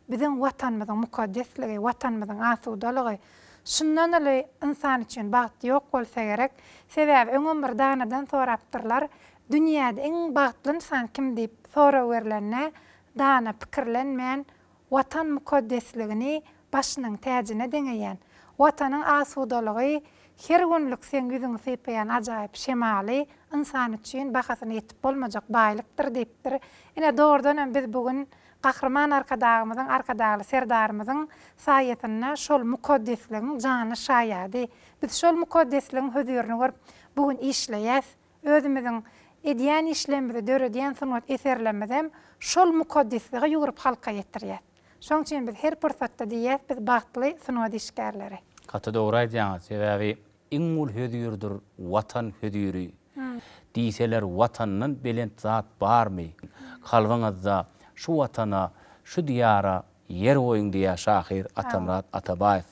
Biziň Watanymyzyň mukaddesligi, Watanymyzyň asudalygy. Şundan uly ynsan üçin bagt ýok bolsa gerek. Sebäbi öňem bir danadan sorapdyrlar, Dünýäde iň bagtly ynsan kim diýip sorag berlende, dana pikirlenmän, Watan mukaddesligini başynyň täjine deňeýän, Watanyň asudalygy, her günlük seň ýüzüňi sypaýan ajaýyp şemaly ynsan üçin bahasyna ýetip bolmajak baýlykdyr diýipdir. Ine, dogrudan hem biz bu gün Gahryman Arkadagymyzyň, Arkadagly Serdarymyzyň saýasynda şol mukaddesligiň janly şaýady. Biz şol mukaddesligiň hözirini görüp, bu gün işleýäs. Özümiziň edýän işlerimizi, döredýän sungat eserlerimizem şol mukaddeslige ýugrup halka ýetirýäs. Şoň üçin biz her pursatda diýýäs, biz bagtly sungat işgärleri. Gaty dogry aýdýaňyz, sebäbi iň uly hözirdir Watan höziri. Diýseler Watandan belent zat barmy? Kalbyňyzda şu Watana, şu Diýara ýer goýuň diýýär şahyr Atamyrat Atabaýew.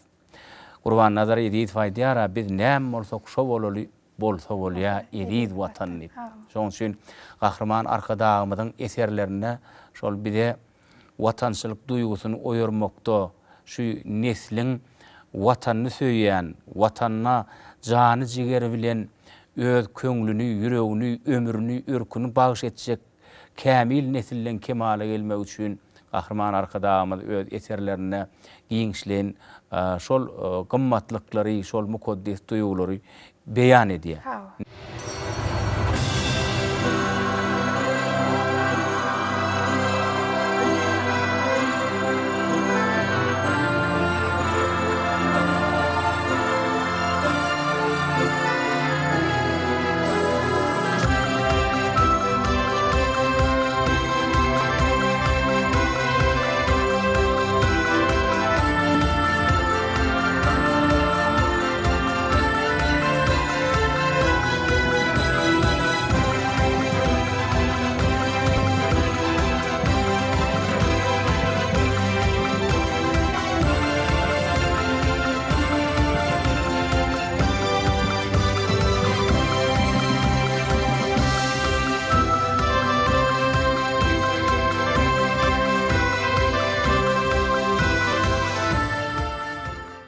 Gurbannazar Ezizow aýdýar-a biz näme bolsak şo bolaly bolsa bolýa eziz Watan diýip. Şonuň üçin Gahryman Arkadagymyzyň eserlerinde şol bize watançylyk duýgusyny oýarmakda, şu nesliň Watanyny söýýän, Watanyna jany-jigeri bilen öz köňlüni, ýüregini, ömrüni, örküni bagyş etjek kämil nesilleň kemala gelmegi üçin Gahryman Arkadagymyz öz eserlerinde giňişleýin şol gymmatlyklary, şol mukaddes duýgulary beýan edýär.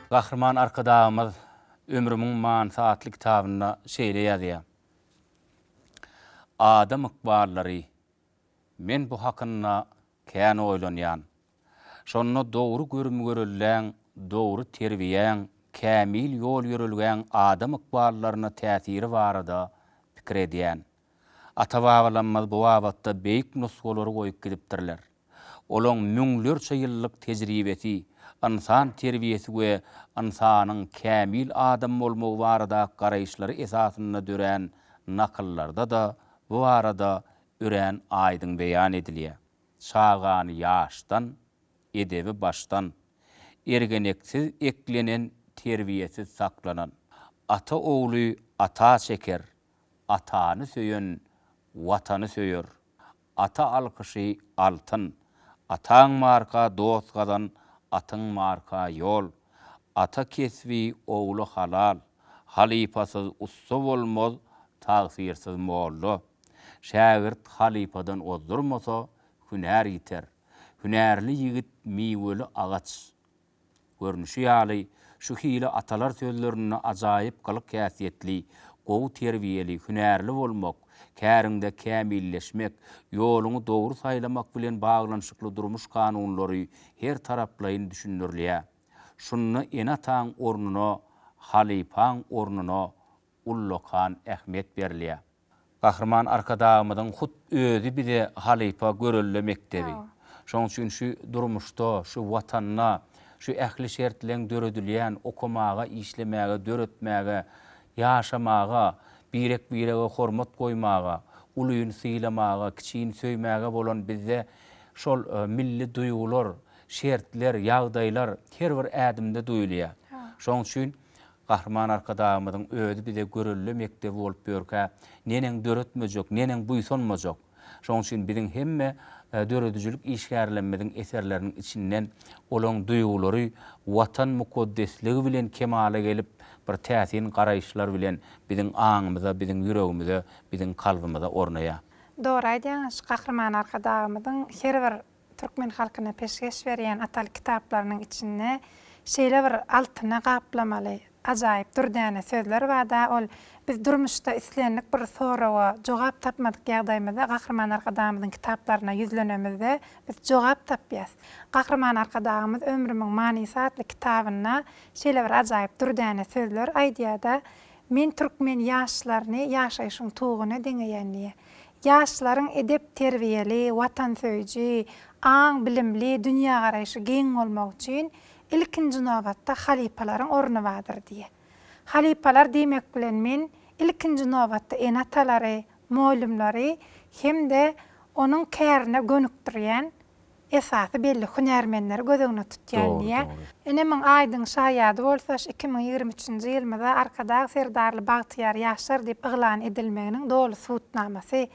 Gahryman Arkadagymyz Ömrümiň manysy atly kitabynda şeýle ýazýar, Adam ykballary, men bu hakynda kän oýlanýan. Şonda dogry görüm-görelläň, dogry terbiýäň, kämil ýol-ýörelgäň adam ykballaryna täsiri barada pikir edýän. Ata-babalarymyz bu babatda beýik nusgalary goýup gidipdirler. Olaň müňlerçe ýyllyk tejribesi, ynsan terbiýesi we ynsanyň kämil adam bolmagy baradaky garaýyşlary esasynda dörän nakyllarda-da bu barada örän aýdyň beýan edilýär. Çagany ýaşdan, edebi başdan, ergeneksiz eklenen, terbiýesiz saklanan. Ata ogly ata çeker, atany söýen Watany söýer. Ata alkyşy altyn. Ataň barka dost gazan, atyň barka ýol. Ata kesbi ogla halal. Halypasyz ussa bolmaz, tagsyrsyz molla. Şägirt halypadan ozdurmasa, hünär ýiter. Hünärli ýigit miweli agaç. Görnüşi ýaly, şu hili atalar sözlerinde ajaýyp gylyk-häsiýetli, gowy terbiýeli, hünärli bolmak, käriňde kämilleşmek, ýoluňy dogry saýlamak bilen baglanyşykly durmuş kanunlary her taraplaýyn düşündirilýär. Şunda ene-ataň ornuna, halypaň ornuna ullakan ähmiýet berilýär. Gahryman Arkadagymyzyň hut özi bize halypa görelde mekdebi. Şonuň üçin şu durmuşda, şu Watanda, şu ähli şertleň döredilýän, okamaga, işlemäge, döretmäge, ýaşamaga, birek-birege hormat goýmaga, ulyny sylamaga, kiçini söýmäge bolan bizde şol milli duýgular, şertler, ýagdaýlar her bir ädimde duýulýar. Şonuň üçin Gahryman Arkadagymyzyň özi bize görelde mekdebi bolup ýörkä, neneň döretmejek, neneň buýsanmajak? Şonuň üçin biziň hemme döredijilik işgärlerimiziň eserleriniň içinden olaň duýgulary Watan mukaddesligi bilen kemala gelip, bir täsin garaýyşlar bilen biziň aňymyza, biziň ýüregimize, biziň kalbymyza ornaýar. Dogry aýdýaňyz, Gahryman Arkadagymyzyň her bir. türkmen halkyna peşgeş berýän ataly kitaplarynyň içinde şeýle bir altyna gaplamaly ajaýyp dürdäne sözler bar-da, ol biz durmuşda islendik bir soraga jogap tapmadyk ýagdaýymyzda Gahryman Arkadagymyzyň kitaplaryna ýüzlenemizde biz jogap tapýas. Gahryman Arkadagymyz Ömrümiň manysy atly kitabynda şeýle bir ajaýyp dürdäne sözler aýdýar-da, Men türkmen ýaşlaryny ýaşaýşyň tuguna deňeýän diýýär. Ýaşlaryň edep-terbiýeli, watansöýüji, aň-bilimli, dünýägaraýşy giň bolmagy üçin ilkinji nobatda halypalaryň orny bardyr diýýär. Halypalar diýmek bilen men ilkinji nobatda ene-atalary, mugallymlary hem-de onuň kärine gönükdirýän esasy belli hünärmenleri göz öňünde tutýan diýýär. Ine muň aýdyň şaýady bolsa şu 2023-nji ýylymyza Arkadag Serdarly bagtyýar ýaşlar diýip yglan edilmeginiň doly subutnamasy.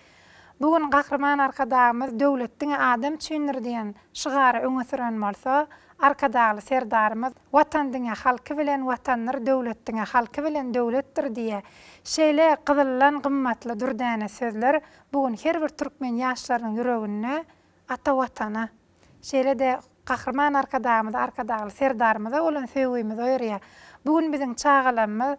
Bu gün Gahryman Arkadagymyz Döwlet diňe adam üçindir diýen şygary öňe süren bolsa, Arkadagly Serdarymyz Watan diňe halky bilen Watandyr, döwlet diňe halky bilen döwletdir diýýär. Şeýle gyzyldan gymmatly dürdäne sözler bu gün her bir türkmen ýaşlarynyň ýüreginde ata Watana, şeýle-de Gahryman Arkadagymyza, Arkadagly Serdarymyza bolan söýgimizi oýarýar. Bu gün biziň çagalarymyz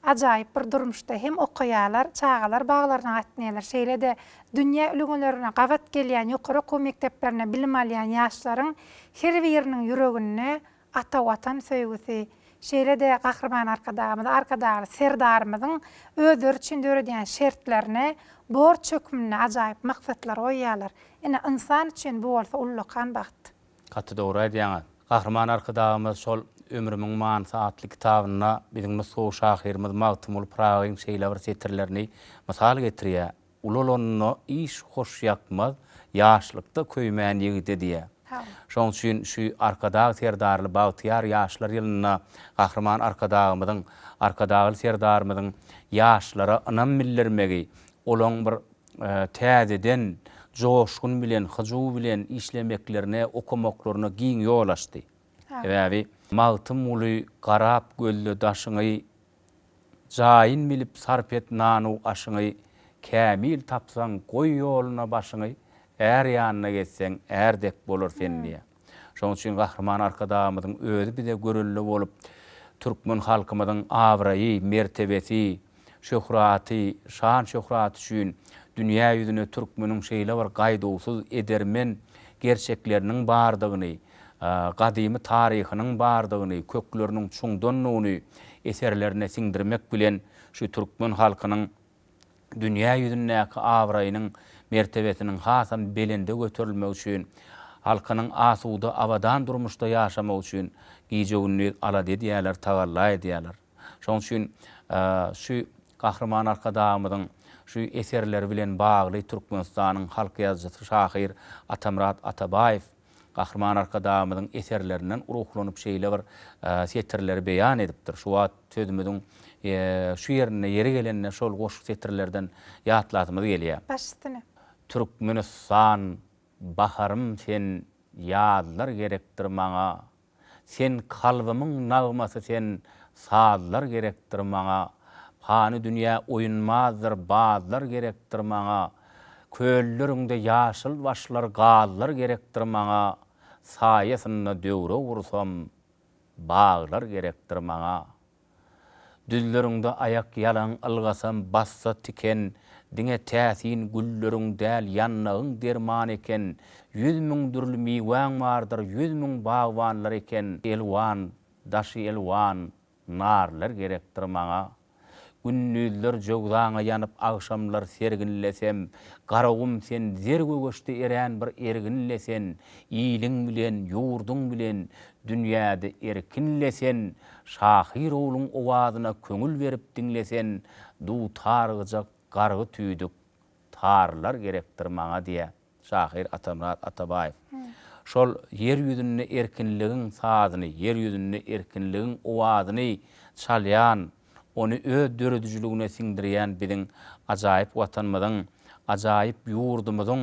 ajaýyp bir durmuşda hem okaýarlar, çagalar baglaryna gatnaýarlar, şeýle-de dünýä ülňülerine gabat gelýän ýokary okuw mekdeplerinde bilim alýan ýaşlaryň her biriniň ýüreginde ata Watan söýgüsi, şeýle-de Gahryman Arkadagymyza, Arkadagly Serdarymyzyň özleri üçin döredýän şertlerine borç hökmünde ajaýyp maksatlar goýýarlar. Ine, ynsan üçin bu bolsa ullakan bagt. Gaty dogry aýdýaňyz. Gahryman Arkadagymyz şol Ömrümiň manysy atly kitabynda biziň nusgawy şahyrymyz Magtymguly Pyragyň şeýle bir setirlerini mysal getirýär, Ulalanda iş hoş ýakmaz, ýaşlykda köýmän ýigide diýýär. Şonuň üçin şu Arkadag Serdarly bagtyýar ýaşlar ýylynda Gahryman Arkadagymyzyň, Arkadagly Serdarymyzyň ýaşlara ynam bildirmegi, olaň bir täzeden joşgun bilen, hyjuw bilen işlemeklerine, okamaklaryna giň ýol açdy. Sebäbi Magtymguly garap gözle daşyňy, Jaýyn bilip sarp et nanu aşyňy, Kämil tapsaň, goý ýoluna başyňy, Är ýanyna gezseň, är dek bolar sen diýýär. Şonuň üçin Gahryman Arkadagymyzyň özi bize görelde bolup, türkmen halkymyzyň abraýy, mertebesi, şöhraty, şan-şöhraty üçin dünýä ýüzüne türkmeniň şeýle bir gaýduwsyz, edermen gerçekleriniň bardygyny, gadymy taryhynyň bardygyny, kökleriniň çuňdandygyny eserlerine siňdirmek bilen şu türkmen halkynyň dünýä ýüzündäki abraýynyň, mertebesiniň hasam belende göterilmegi üçin, halkynyň asuda, abadan durmuşda ýaşamagy üçin gije-gündiz alada edýärler, tagalla edýärler. Şonuň üçin şu Gahryman Arkadagymyzyň şu eserleri bilen bagly Türkmenistanyň halk ýazyjysy, şahyr Atamyrat Atabaýew Gahryman Arkadagymyzyň eserlerinden ruhlanyp şeýle bir setirleri beýan edipdir. Şu wagt sözümiziň şu ýerinde ýeri gelende şol goşgy setirlerden ýatlasymyz gelýär. Baş üstüne. Türkmenistan baharym sen ýazlar gerekdir maňa Sen kalbymyň nagmasy sen sazlar gerekdir maňa Pany dünýä oýunmazdyr bazlar gerekdir maňa Kölleriňde ýaşyl başlar gazlar gerekdir maňa Saýasynda döwre gursam baglar gerekdir maňa. Düzleriňde aýak ýalaň ylgasam bassa tiken, Diňe täsin gülleriň däl, ýandagyň derman eken. 100 000 dürli miwäň bardyr, 100 000 bagbanlar eken. Elwan, daşy elwan, narlar gerekdir maňa. Gündizler jöwzaňa ýanyp, agşamlar serginlesem, Garagum sen zer gögeçde erän bir ergin-le sen, Iliň bilen, ýurduň bilen dünýäde erkin-le sen, Şahyr ogluň owazyna köňül berip diňle sen, Dutar gyjak, gargy tüýdük, tarlar gerekdir maňa diýýär. Şahyr Atamyrat Atabaýew. Şol ýer ýüzünde erkinligiň sazyny, ýer ýüzünde erkinligiň owazyny çalýan, ony öz döredijiligine siňdirýän biziň ajaýyp Watanymyzyň, ajaýyp ýurdumyzyň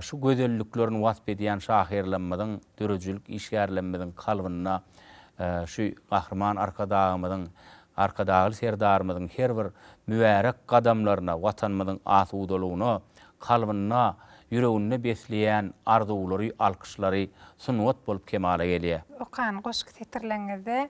şu gözelliklerini wasp edýän şahyrlarymyzyň, döredijilik işgärlerimiziň kalbynda şu Gahryman Arkadagymyzyň, Arkadagly Serdarymyzyň her bir mübärek gadamlaryna, Watanymyzyň asudalygyna, kalbynda. ýüreginde besleýän arzuwlary, alkyşlary sungat bolup kemala gelýär. Okan goşgy setirleriňizde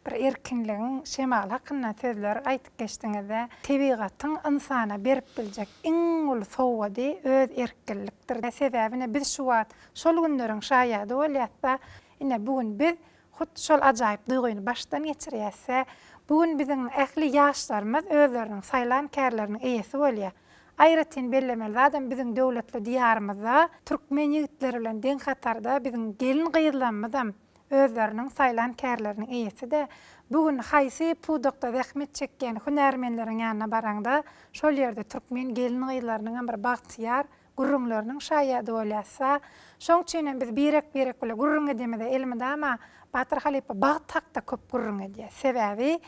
bir erkinligiň şemaly hakynda sözler aýdyp geçdiňizde, tebigatyň ynsana berip biljek iň uly sowgady öz erkinlikdir. Sebäbi ine biz şu wagt şol günleriň şaýady bolýasda, ine bu gün biz hut şol ajaýyp duýgyny başdan geçirýäsde, bu gün biziň ähli ýaşlarymyz özleriniň saýlan kärleriniň eýesi bolýar. Aýratyn bellemeli zadam biziň döwletli Diýarymyzda türkmen ýigitleri bilen deň hatarda biziň gelin-gyzlarymyzam özleriniň saýlan kärleriniň eýesi-de, bu gün haýsy pudakda zähmet çekýän hünärmenleriň ýanyna baraňda, şol ýerde türkmen gelin-gyzlarynyňam bir bagtyýar gürrüňleriniň şaýady bolýas-da. Şoň üçinem biz birek-birek bile gürrüň edemizde elmydama Batyr halypa bagt hakda köp gürrüň edýär. Sebäbi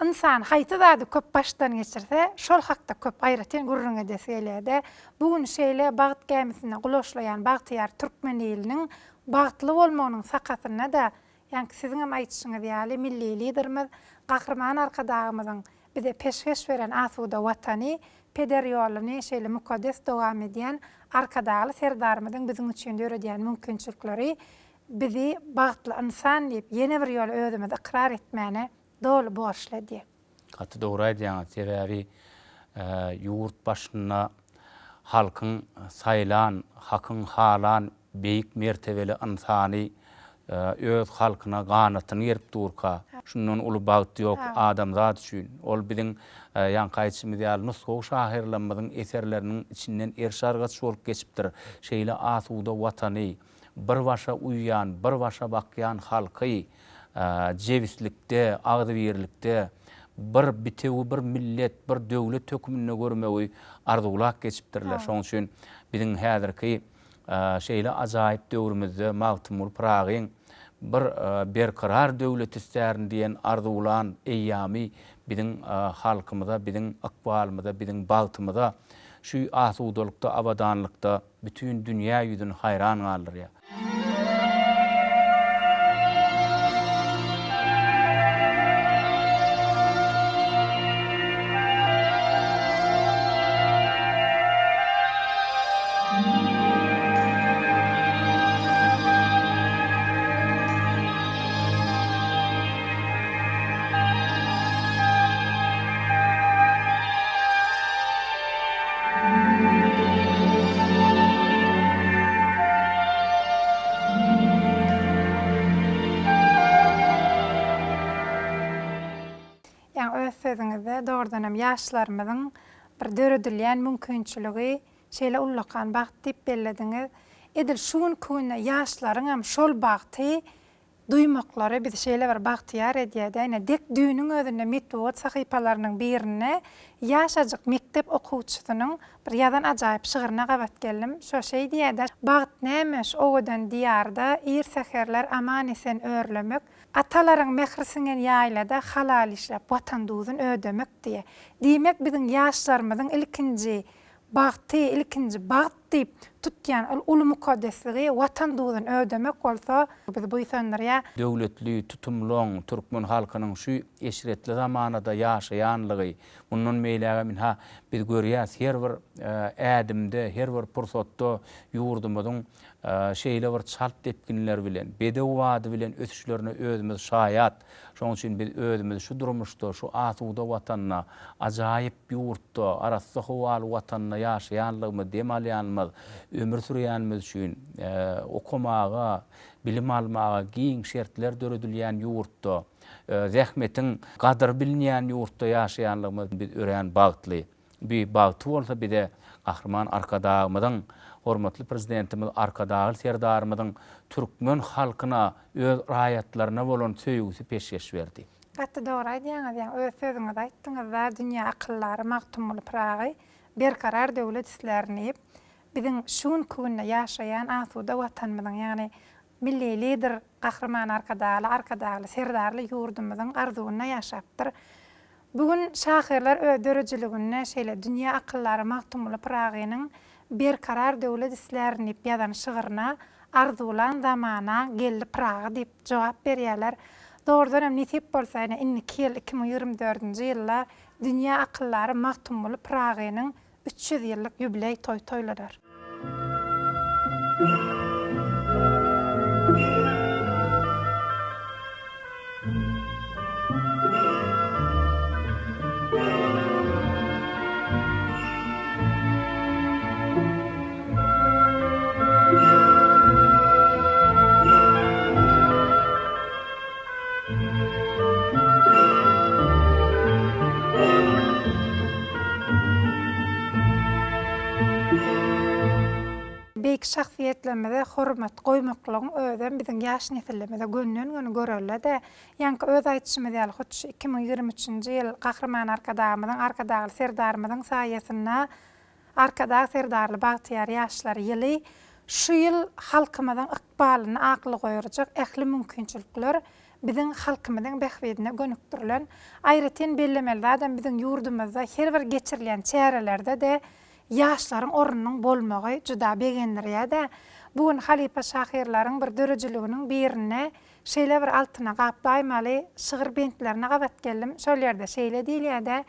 ynsan haýsy zady köp başdan geçirse, şol hakda köp aýratyn gürrüň edesi gelýär-de. Bu gün şeýle bagt gämisinde gulaşlaýan bagtyýar türkmen iliniň Bagtly bolmagynyň sakasynda-da, ýaňky siziňem aýdyşyňyz ýaly, milli Liderimiz Gahryman Arkadagymyzyň bize peşgeş beren asuda Watany, peder ýoluny şeýle mukaddes dowam edýän Arkadagly Serdarymyzyň biziň üçin döredýän mümkinçilikleri bizi bagtly ynsan diýip ýene bir ýola özümizi ykrar etmäne doly borçly edýär. Gaty dogry aýdýaňyz, sebäbi ýurt başynda halkyň saýlan, hakyň halan beýik mertebeli ynsany öz halkyna ganatyny gerip durka, şundan uly bagt ýok adamzat üçin. Ol biziň ýaňky aýdyşymyz ýaly nusgawy şahyrlarymyzyň eserleriniň içinden eriş-argaç bolup geçipdir. Şeýle asuda Watany, bir başa uýýan, bir başa bakýan halky jebislikde, agzybirlikde, bir bitewi bir millet, bir döwlet höküminde görmegi arzuwlap geçipdirler. Şonuň üçin biziň häzirki şeýle ajaýyp döwrümizde Magtymguly Pyragyň Bir berkarar döwlet istärin diýen arzuwlan eýýamy biziň halkymyza, biziň ykbalymyza, biziň bagtymyza şu asudalykda, abadanlykda bütin dünýä ýüzüni haýran galdyrýar. Ýaňy öz sözüňizde dogrudanam ýaşlarymyzyň bir döredilýän mümkinçiligi şeýle ullakan bagt diýip bellediňiz. Edil şu günki günde ýaşlaryňam şol bagty duýmaklary bizi şeýle bir bagtyýar edýär-dä. Ine, dek düýnüň özünde metbugat sahypalarynyň birinde ýaşajyk mekdep okuwçysynyň bir ýazan ajaýyp şygryna gabat geldim. Şo şeý diýýär-dä, Bagt näme şu owadan Diýarda ir säherler aman-esen örlemek, atalaryň mähri siňen ýaýlada halal işläp Watan duzun ödemek diýýär. Diýmek, biziň ýaşlarymyzyň ilkinji Bagty, ilkinji bagt diýip tutýan ol uly mukaddesligi Watan duzuny ödemek bolsa bizi buýsandyrýar. Döwletli, tutumlyň türkmen halkynyň şu eşretli zamanada ýaşaýanlygy, mundan beýlägem ynha biz görýäs her bir ädimde, her bir pursatda ýurdumyzyň şeýle bir çalt depginler bilen, bedew bady bilen ösüşlerine özümiz şaýat. Şonuň üçin biz özümizi şu durmuşda, şu asuda Watanda, ajaýyp ýurtda, arassa howaly Watanda ýaşaýanlygymyz, dem alýanymyz, ömür sürýänimiz üçin okamaga, bilim almaga giň şertler döredilýän ýurtda, zähmetiň gadyry bilinýän ýurtda ýaşaýanlygymyz biz örän bagtly. Bu bagty bolsa bize Gahryman Arkadagymyzyň, hormatly Prezidentimiz Arkadagly Serdarymyzyň türkmen halkyna, öz raýatlaryna bolan söýgüsi peşgeş berdi. Gaty dogry aýdýaňyz, ýaňy öz sözüňizi aýtdyňyzda, dünýä akyldary Magtymguly Pyragy Berkarar döwlet islärin diýip, biziň şu günki günde ýaşaýan asuda Watanymyzyň, ýagny Milli Lider Gahryman Arkadagly Arkadagly Serdarly ýurdumyzyň arzuwynda ýaşapdyr. Bu gün şahyrlar öz döredijiliginde şeýle dünýä akyldary Magtymguly Pyragynyň Berkarar döwlet islärin diýip ýazan şygryna Arzuwlan zamana geldi Pyragy diýip jogap berýärler. Dogrudan hem nesip bolsa ine indiki ýyl 2024-nji ýylda dünýä akyldary Magtymguly Pyragynyň 300 ýyllyk ýubileý toýy toýlanar. Beýik şahsyýetlerimize hormat goýmaklygyň özem biziň ýaş nesillerimize gönden-göni görelde-de, ýaňky öz aýdyşymyz ýaly, hut şu 2023-nji ýyl Gahryman Arkadagymyzyň, Arkadagly Serdarymyzyň saýasynda Arkadag Serdarly bagtyýar ýaşlar ýyly şu ýyl halkymyzyň ykbalyny akly goýurjak ähli mümkinçilikler biziň halkymyzyň bähbidine gönükdirilen. Aýratyn bellemeli zadam biziň ýurdumyzda her bir geçirilýän çärelerde-de ýaşlaryň ornunyň bolmagy juda begendirýär-de. Bu gün halypa şahyrlaryň bir döredijiliginiň birinde şeýle bir altyna gaplaýmaly şygyr bentlerine gabat geldim. Şol ýerde şeýle diýilýär-de,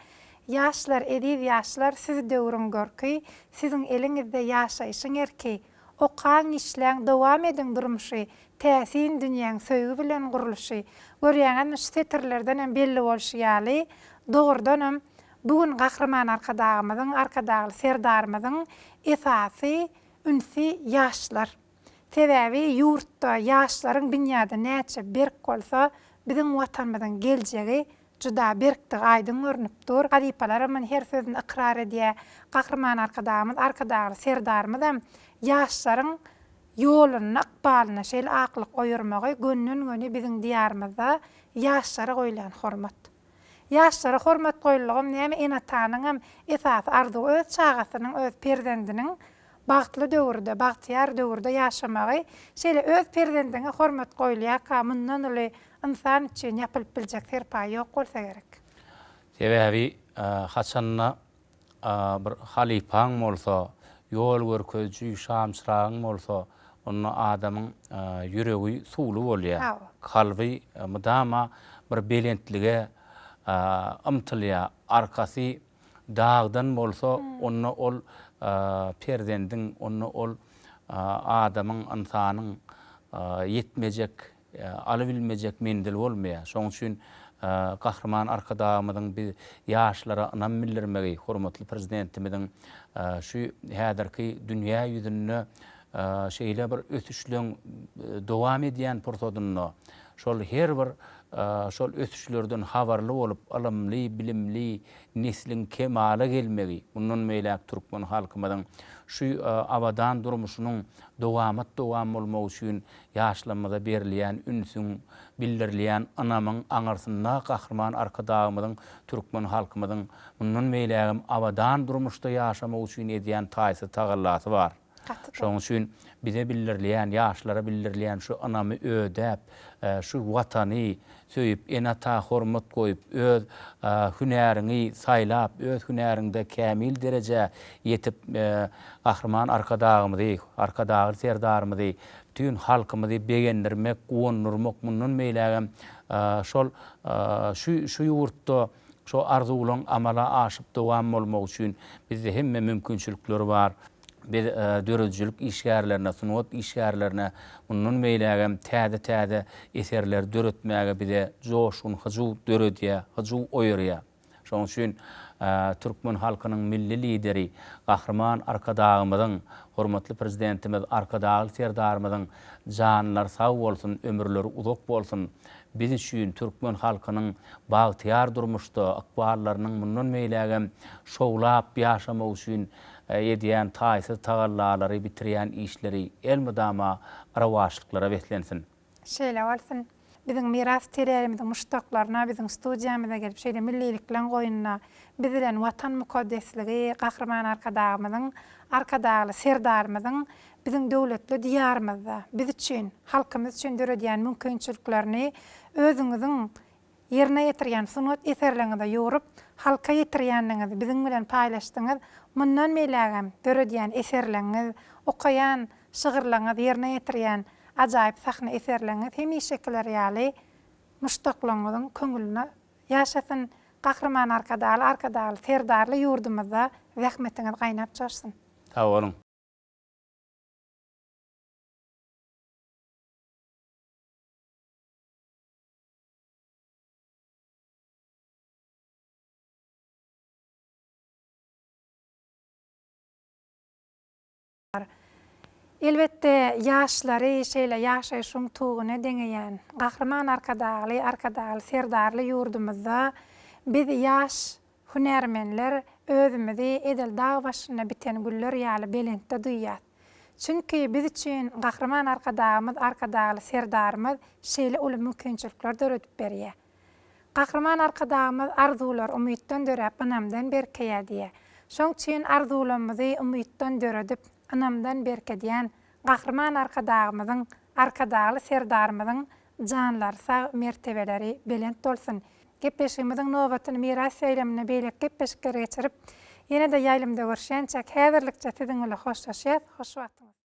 Ýaşlar, eziz ýaşlar, siz döwrüň görki, Siziň eliňizde ýaşaýşyň erki. Okaň, işläň, dowam ediň durmuşy, Täsin dünýäň söýgi bilen gurluşy. Görýäňizmi, şu setirlerdenem belli bolşy ýaly, dogrudanam, bu gün Gahryman Arkadagymyzyň, Arkadagly Serdarymyzyň esasy ünsi ýaşlar. Sebäbi ýurtda ýaşlaryň binýady näçe berk bolsa, biziň Watanymyzyň geljegi juda berkdigi aýdyň görnüp dur. Halypalaram muny her sözünde ykrar edýär. Gahryman Arkadagymyz, Arkadagly Serdarymyzam ýaşlaryň ýolunda, ykbalynda şeýle aklyk oýurmagy gönden-göni biziň Diýarymyzda ýaşlara goýulýan hormat. Ýaşlara hormat goýuldygam näme ene-atanyňam esasy arzuwy öz çagasynyň, öz perzendiniň bagtly döwürde, bagtyýar döwürde ýaşamagy. Şeýle öz perzendiňe hormat goýulýarka mundan uly ynsan üçin ýapylyp biljek serpaý ýok bolsa gerek. Sebäbi haçanda bir halypaň bolsa, ýol görkeziji şamçyragyň bolsa, onda adamyň ýüregi suwly bolýar. Kalby mydama bir belentlige ymtylýar. Arkasy dagdan bolsa, onda ol perzendiň, onda ol adamyň, ynsanyň ýetmejek alybilmejek menzil bolmaýar. Şonuň üçin Gahryman Arkadagymyzyň biz ýaşlara ynam bildirmegi, hormatly Prezidentimiziň şu häzirki dünýä ýüzünde şeýle bir ösüşleň dowam edýän pursadynda şol her bir şol ösüşlerden habarly bolup, ylymly, bilimli nesliň kemala gelmegi, mundan beýläk türkmen halkymyzyň şu abadan durmuşynyň dowamat-dowam bolmagy üçin Ýaşlarymyza berilýän ünsüň, bildirilýän ynamyň aňyrsynda Gahryman Arkadagymyzyň türkmen halkymyzyň mundan beýlägem abadan durmuşda ýaşamagy üçin edýän taýsyz tagallasy bar. Şonuň üçin bize bildirilýän, ýaşlara bildirilýän şu ynamy ödäp, şu Watany söýüp, ene-ata hormat goýup, öz hünäriňi saýlap, öz hünäriňde kämil derejä ýetip, Gahryman Arkadagymyzy, Arkadagly Serdarymyzy, bütin halkymyzy begendirmek, guwandyrmak, mundan beýlägem şol şu şu ýurtda şo arzuwlaň amala aşyp dowam bolmagy üçin bizde hemme mümkinçilikler bar. Biz döredijilik işgärlerine, sungat işgärlerine mundan beýlägem täze-täze eserleri döretmäge bize joşgun, hyjuw döredýär, hyjuw oýarýar. Şonuň üçin türkmen halkynyň Milli Lideri Gahryman Arkadagymyzyň, hormatly Prezidentimiz Arkadagly Serdarymyzyň janlary sag bolsun, ömürleri uzak bolsun! Biz üçin türkmen halkynyň bagtyýar durmuşda, ykballarynyň mundan beýlägem şowlap ýaşamagy üçin edýän taýsyz tagallalary, bitirýän işleri elmydama rowaçlyklara beslensin! Şeýle bolsun. Biziň Miras teleýaýlymyzyň muşdaklaryna biziň studiýamyza gelip şeýle millilikleň goýnuna biz bilen Watan mukaddesligi, Gahryman Arkadagymyzyň, Arkadagly Serdarymyzyň biziň döwletli Diýarymyzda biz üçin, halkymyz üçin döredýän mümkinçiliklerini özüňiziň ýerine ýetirýän sungat eserleriňize ýugrup, halka ýetirýändigiňizi biziň bilen paýlaşdyňyz. Mundan beýlägem döredýän eserleriňiz, okaýan şygyrlaryňyz, ýerine ýetirýän ajaýyp sahna eserleriňiz hemişekiler ýaly muşdaklaryňyzyň köňlüne ýaşasyn! Gahryman Arkadagly, Arkadagly Serdarly ýurdumyzda zähmetiňiz gaýnap joşsun! Sag boluň! Elbetde, ýaşlary şeýle ýaşaýşyň tuguny deňeýän Gahryman Arkadagly, Arkadagly Serdarly ýurdumyzda biz ýaş hünärmenler özümizi edil dag başynda biten güller ýaly belentde duýýas. Çünki biz üçin Gahryman Arkadagymyz, Arkadagly Serdarymyz şeýle uly mümkinçilikler döredip berýär. Gahryman Arkadagymyz Arzuwlar umytdan döräp, ynamdan berkeýär diýýär. Şoň üçin arzuwlarymyzy umytdan döredip, ynamdan berkedýän Gahryman Arkadagymyzyň, Arkadagly Serdarymyzyň janlary sag, mertebeleri belent bolsun! Gepleşigimiziň nobatyny Miras ýaýlymynda beýleki gepleşiklere geçirip, ýene-de ýaýlymda görüşýänçäk, häzirlikçe siziň bilen hoşlaşýas. Hoş wagtyňyz!